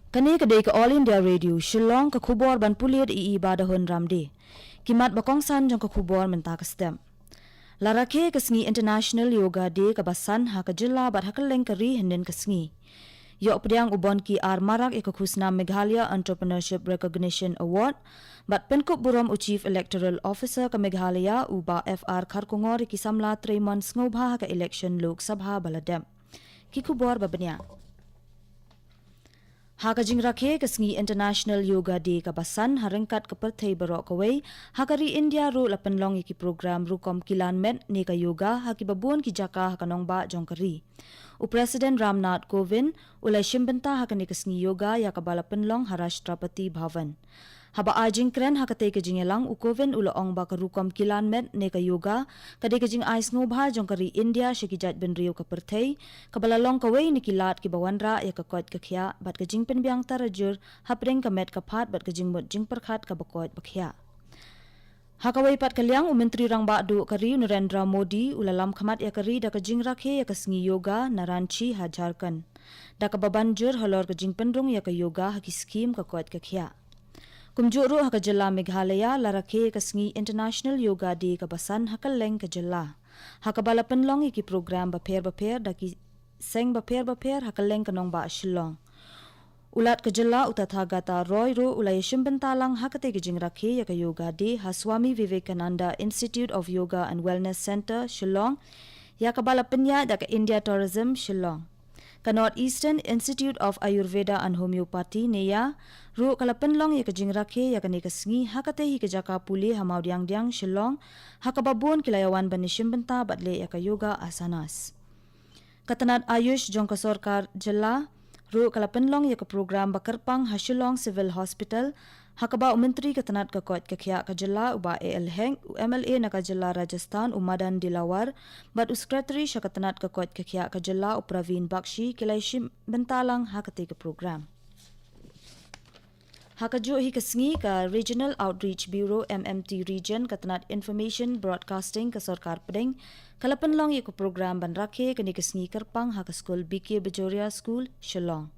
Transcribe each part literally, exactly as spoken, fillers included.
Kane ka dei ka All India Radio Shillong, ka khubor ban pule da i Ba Dahun Ramde. Ki mat ba kongsan jong ka khubor mynta ka step. La rakhe ka sngi International Yoga Day kaba san ha ka jylla bad ha kylleng ka ri hynnin ka sngi. Ïoh pdiang u Bonki R Marak ïa ka khusnam Meghalaya Entrepreneurship Recognition Award bad pynkup burom u Chief Electoral Officer ka Meghalaya u Bah F R Kharkongor ïa ki samla trei mon sngewbha ha ka election Lok Sabha ba la dep. Ki khubor ba bniah. Ha ka jingrakhe ka sngi International Yoga Day kaba san ha ryngkat ka pyrthei baroh kawei, ha ka ri India ruh la pynlong ïa ki program rukom kilan met ne ka yoga ha kiba bun ki jaka ha ka nongbah jong ka ri. U President Ram Nath Kovind u la shim bynta ha kane ka sngi yoga ïa kaba la pynlong ha Rashtrapati Bhavan. Haba ai jingkren ha katei ka jingïalang, u Kovind u la ong ba ka rukom kilan met ne ka yoga ka dei ka jingai sngewbha jong ka ri India sha ki jait bynriew ka pyrthei, kaba la long kawei na ki lad kiba wanrah ïa ka koit ka khiah bad ka jingpynbiang tarajur hapdeng ka met ka phad bad ka jingmut jingpyrkhat kaba koit ba khiah. Ha kawei pat ka liang, u Myntri Rangbah Duh ka ri u Narendra Modi u la lam khmat ïa ka ri da ka jingrakhe ïa ka sngi yoga na Ranchi ha Jharkhand, da kaba ban jur halor ka jingpynrung ïa ka yoga ha ki skhim ka koit ka khiah. Kumjuh ruh ha ka jylla Meghalaya la rakhe ka sngi International Yoga Day kaba san ha kylleng ka jylla, ha kaba la pynlong ïa ki program bapher bapher da ki seng bapher bapher ha kylleng ka nongbah Shillong. U Lat ka jylla u Tathagata Roy ruh u la ïashim bynta lang ha katei ka jingrakhe ïa ka Yoga Day ha Swami Vivekananda Institute of Yoga and Wellness Centre, Shillong, ïa kaba la pynïaid da ka India Tourism Shillong. Ka North Eastern Institute of Ayurveda and Homeopathy, NEYA, ruh ka la pynlong ïa ka jingrakhe ïa kane ka sngi ha katei hi ka jaka pule ha Mawdiangdiang, Shillong, ha kaba bun ki la ïawan ban ïashim bynta bad leh ïa ka yoga asanas. Ka tnat Ayush jong ka sorkar jylla ruh ka la pynlong ïa ka program ba kyrpang ha Shillong Civil Hospital, ha kaba u Myntri ka tnat ka koit ka khiah ka jylla u Bah A L Hek, u M L A na ka jylla Rajasthan u Madan Dilawar, bad u Secretary sha ka tnat ka koit ka khiah ka jylla u Praveen Bakshi ki la ïashim bynta lang ha katei ka program. Ha kajuh hi ka sngi, ka Regional Outreach Bureau, M M T Region, ka tnat Information Broadcasting ka sorkar pdeng ka la pynlong ïa ka program ban rakhe kane ka sngi kyrpang ha ka skul B K Bajoria School, Shillong.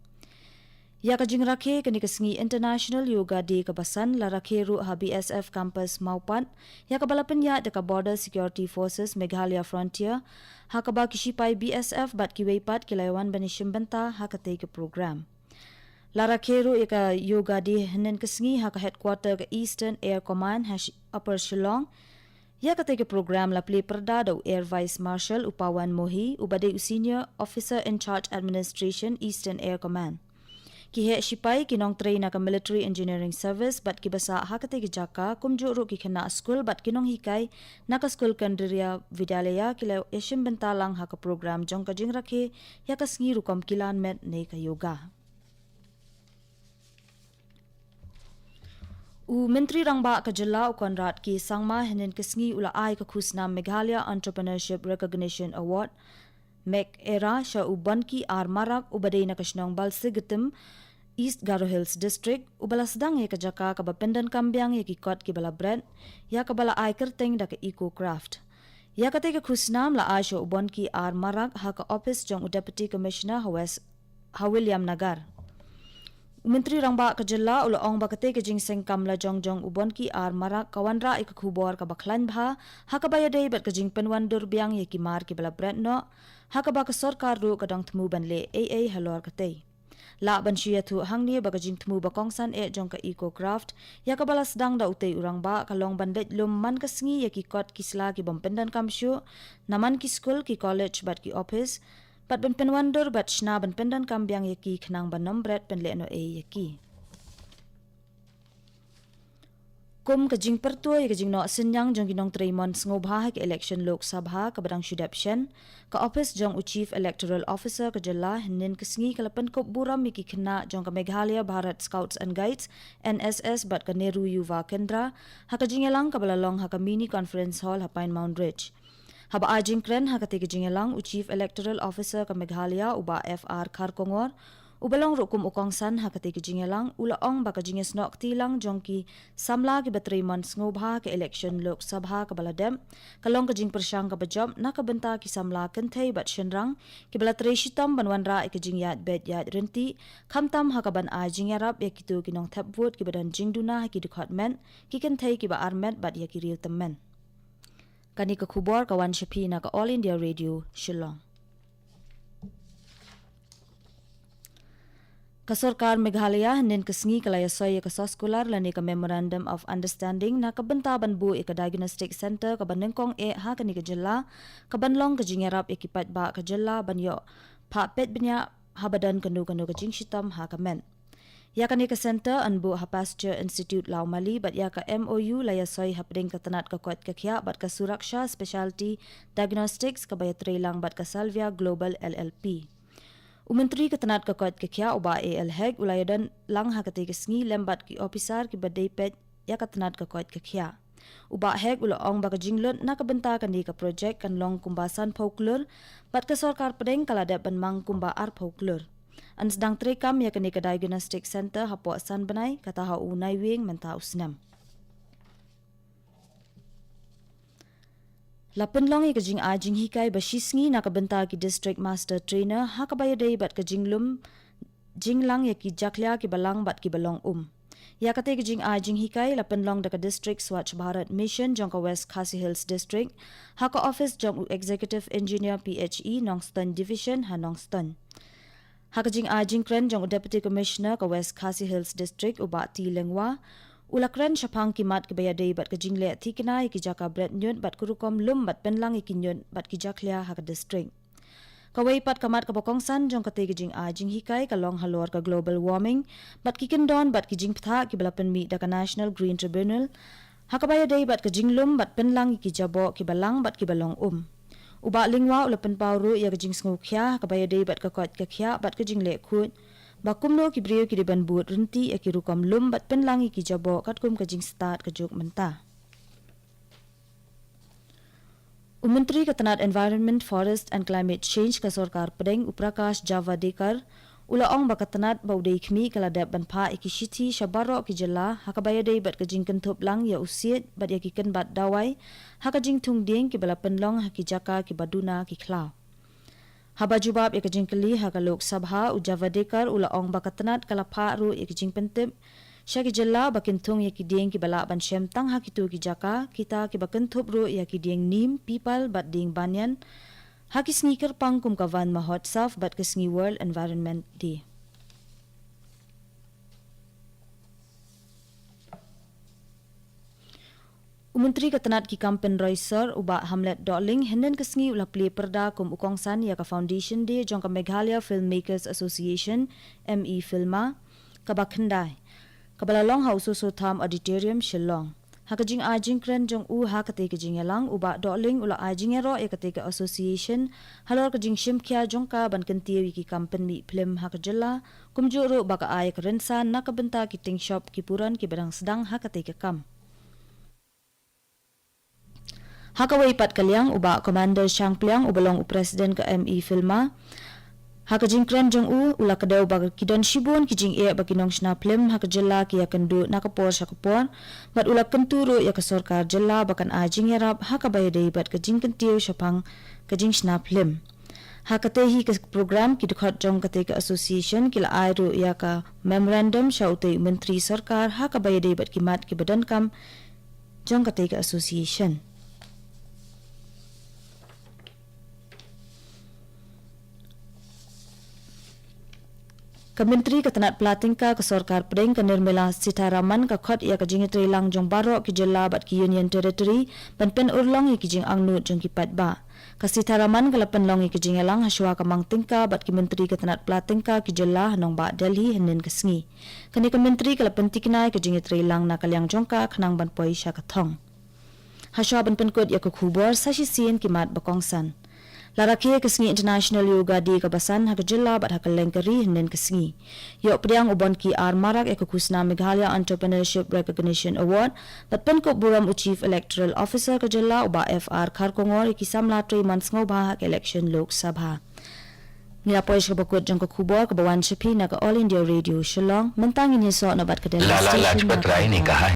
Ïa ka jingrakhe kane ka sngi International Yoga Day kaba san la rakhe ruh ha B S F Campus Mawpat, ïa kaba la pynïaid da ka Border Security Forces Meghalaya Frontier, ha kaba ki shipai B S F bad kiwei pat ki la ïawan ban ïashim bynta ha katei ka program. La rakhe ruh ïa ka Yoga Day hynnin ka sngi ha ka headquarter ka Eastern Air Command ha Sh-, Upper Shillong. Ïa katei ka program la plie pyrda da u Air Vice Marshal u Pawan Mohi, uba dei u Senior Officer in Charge Administration, Eastern Air Command. Ki heh shipai, ki nongtrei na ka Military Engineering Service bad kiba sah ha katei ka jaka, kumjuh ruh ki khynnah skul bad ki nonghikai na ka skul Kendriya Vidyalaya ki la ïashim bynta lang ha ka program jong ka jingrakhe ïa ka sngi rukom kilan met ne ka yoga. U Myntri Rangbah ka jylla u Conrad K Sangma hynnin ka sngi u la ai ka khusnam Meghalaya Entrepreneurship Recognition Award, MEGRA, sha u Bonki R Marak uba dei na ka shnong Balsigitim, East Garo Hills District, uba la sdang ïa ka jaka kaba pyndonkam biang ïa ki kot kiba la bret, ïa kaba la ai kyrteng da ka Eco Craft. Ïa katei ka khusnam la ai sha u Bonki R Marak ha ka ophis jong u Deputy Commissioner ha West, ha Williamnagar. U Myntri Rangbah ka jylla u la ong ba katei ka jingseng kam lajong jong u Bonki R Marak ka wanrah ïa ka khubor kaba khlaiñ bha, ha kaba ïadei bad ka jingpynwandur biang ïa ki mar kiba la bret noh, ha kaba ka sorkar ruh ka dang thmu ban leh ei ei halor katei. Lah ban shu ïathuh hangne ba ka jingthmu ba kongsan eh jong ka Eco Craft, ïa kaba la sdang da utei u rangbah, ka long ban leit lum man ka sngi ïa ki kot ki sla ki bym pyndonkam shuh, na man ki skul, ki college bad ki ophis, bad ban pynwandur bad shna ban pyndonkam biang ïa ki khnang ban ym bret pynlehnohei ïa ki. Kum ka jingpyrto ïa ka jingnoh synñiang jong ki nongtrei mon sngewbha ha ka election Lok Sabha kaba dang shu dep shen, ka ophis jong u Chief Electoral Officer ka jylla hynnin ka sngi ka la pynkup burom ïa ki khynnah jong ka Meghalaya Bharat Scouts and Guides, N S S, bad ka Nehru Yuva Kendra ha ka jingïalang kaba la long ha ka Mini Conference Hall ha Pine Mount Ridge. Haba ai jingkren ha katei ka jingïalang, u Chief Electoral Officer ka Meghalaya u Bah F R Kharkongor Uba long ruh kum u kongsan ha katei ka jingïalang, u la ong ba ka jingïasnoh kti lang jong ki samla kiba trei mon sngewbha ha ka election Lok Sabha kaba la dep, ka long ka jingpyrshang kaba jop na ka bynta ki samla kynthei bad shynrang, kiba la trei shitom ban wanrah ïa ka jingïaid beit ïaid ryntih, khamtam ha kaban ai jingïarap ïa kito ki nongthep vote kiba don jingduna ha ki dkhot met, ki kynthei kiba armet bad ïa ki riew tymmen. Kane ka khubor ka wan sha phi na ka All India Radio, Shillong. Ka sorkar Meghalaya hynnin ka sngi ka la ïasoi ïa ka soskular lane ka Memorandum of Understanding na ka bynta ban buh ïa ka Diagnostic Centre kaba nyngkong eh ha kane ka jylla, kaban long ka jingïarap ïa ki paidbah ka jylla ban ïoh phah peit bniah haba don kano kano ka jingshitom ha ka met. Ïa kane ka centre yn buh ha Pasteur Institute Lawmali bad ïa ka M O U la ïasoi hapdeng ka tnat ka koit ka khiah bad ka Suraksha Specialty Diagnostics kaba ïatreilang bad ka Salvia Global L L P. U Myntri ka tnat ka koit ka khiah u Bah A L Hek u la ïadon lang ha katei ka sngi lem bad ki ophisar kiba dei peit ïa ka tnat ka koit ka khiah. U Bah Hek u la ong ba ka jinglut na ka bynta kane ka projek kan long kumba sanphew klur, bad ka sorkar pdeng ka la dep ban mang kumba arphew klur. Yn sdang treikam ïa kane ka Diagnostic Centre hapoh san bnai, kata ha u Naiwieng mynta u snem. La pynlong ïa ka jingai jinghikai ba shisngi na ka bynta ki District Master Trainer ha kaba ïadei bad ka jinglum jinglang ïa ki jakhlia kiba lang bad kiba long um. Ïa katei ka jingai jinghikai la pynlong da ka District Swachh Bharat Mission jong ka West Khasi Hills District, ha ka office jong u Executive Engineer P H E Nongstoiñ Division ha Nongstoiñ. Ha ka jingai jingkren jong u Deputy Commissioner ka West Khasi Hills District u Bah T Lyngwa, u la kren shaphang ki mat kiba ïadei bad ka jingleh thikna ïa ki jaka bret ñiut bad ka rukom lum bad pynlang ïa ki ñiut bad ki jakhlia ha ka district. Kawei pat ka mat kaba kongsan jong katei ka jingai jinghikai ka long halor ka global warming, bad ki kyndon bad ki jingbthah kiba la pynmih da ka National Green Tribunal, ha kaba ïadei bad ka jinglum bad pynlang ïa ki jaboh kiba lang bad kiba long um. U Bah Lyngwa u la pynpaw ruh ïa ka jingsngewkhia ha kaba ïadei bad ka koit ka khiah bad ka jingleh khuid, ba kumno ki briew ki dei ban bud ryntih ïa ki rukom lum bad pynlang ïa ki jaboh katkum ka jingstad ka juk mynta. U Myntri ka tnat Environment, Forest and Climate Change ka sorkar pdeng u Prakash Javadekar, u la ong ba ka tnat ba u dei khmih ka la dep ban phah ïa ki shithi sha baroh ki jylla ha kaba ïadei bad ka jingkynthup lang ïa u siej bad ïa ki kynbat dawai ha ka jingthung dieng kiba la pynlong ha ki jaka kiba duna ki khlaw. Haba jubab ïa ka jingkylli ha ka Lok Sabha, u Javadekar u la ong ba ka tnat ka la phah ruh ïa ka jingpyntip sha ki jylla ba kin thung ïa ki dieng kiba lah ban shem tang ha kito ki jaka, kita kiba kynthup ruh ïa ki dieng nim, pipal bad dieng banyan ha ki sngi kyrpang kum ka Van Mahotsav bad ka sngi World Environment Day. U Myntri ka tnat ki kam pynroi sor u Bah Hamlet Dohling hynnin ka sngi u la plie pyrda kum u kongsan ïa ka Foundation Day jong ka Meghalaya Filmmakers Association, M E Filma, kaba khyndai, kaba la long ha u Soso Tham Auditorium, Shillong. Ha ka jingai jingkren jong u ha katei ka jingïalang, u Bah Dohling u la ai jingïaroh ïa katei ka association halor ka jingshim khia jong ka ban kyntiew ïa ki kam pynmih phlim ha ka jylla, kumjuh ruh ba ka ai ka rynsan na ka bynta ki tyngshop ki puron kiba dang sdang ha katei ka kam. Ha kawei pat ka liang, u Bah Commander Shangpliang uba long u President ka M E Filma, ha ka jingkren jong u, u la kdew ba ki don shibun ki jingeh ba ki nongshna phlim ha ka jylla ki ïakynduh na ka por sha ka por, bad u la kyntu ruh ïa ka sorkar jylla ba kan ai jingïarap ha kaba ïadei bad ka jingkyntiew shaphang ka jingshna phlim. Ha katei hi ka program, ki dkhot jong katei ka association ki la ai ruh ïa ka memorandum sha utei u Myntri Sorkar ha kaba ïadei bad ki mat kiba donkam jong katei ka association. Ka Myntri ka tnat pla tyngka ka sorkar pdeng ka Nirmala Sitharaman ka khot ïa ka jingïatreilang jong baroh ki jylla bad ki Union Territory ban pynurlong ïa ki jingangnud jong ki paidbah. Ka Sitharaman ka la pynlong ïa ka jingïalang hashwa ka mang tyngka bad ki Myntri ka tnat pla tyngka ki jylla ha nongbah Delhi hynnin ka sngi. Kane ka Myntri ka la pynthikna ïa ka jingïatreilang na ka liang jong ka khnang ban poi sha ka thong. Hashwa ban pynkut ïa ka khubor, sa shisien ki mat ba kongsan. La rakhe ka sngi International Yoga Day kaba san ha ka jylla bad ha kylleng ka ri hynnin ka sngi. Ïoh pdiang u Bonkey R Marak ïa ka khusnam Meghalaya Entrepreneurship Recognition Award bad pynkup burom u Chief Electoral Officer ka jylla u Bah F R Kharkongor ïa ki samla trei mon sngewbha ha ka election Lok Sabha. Ngi la poi sha kaba kut jong ka khubor kaba wan sha phi na ka All India Radio Shillong. Mynta ngin ïasoh noh bad ka Delhi Station na ka Kongkal.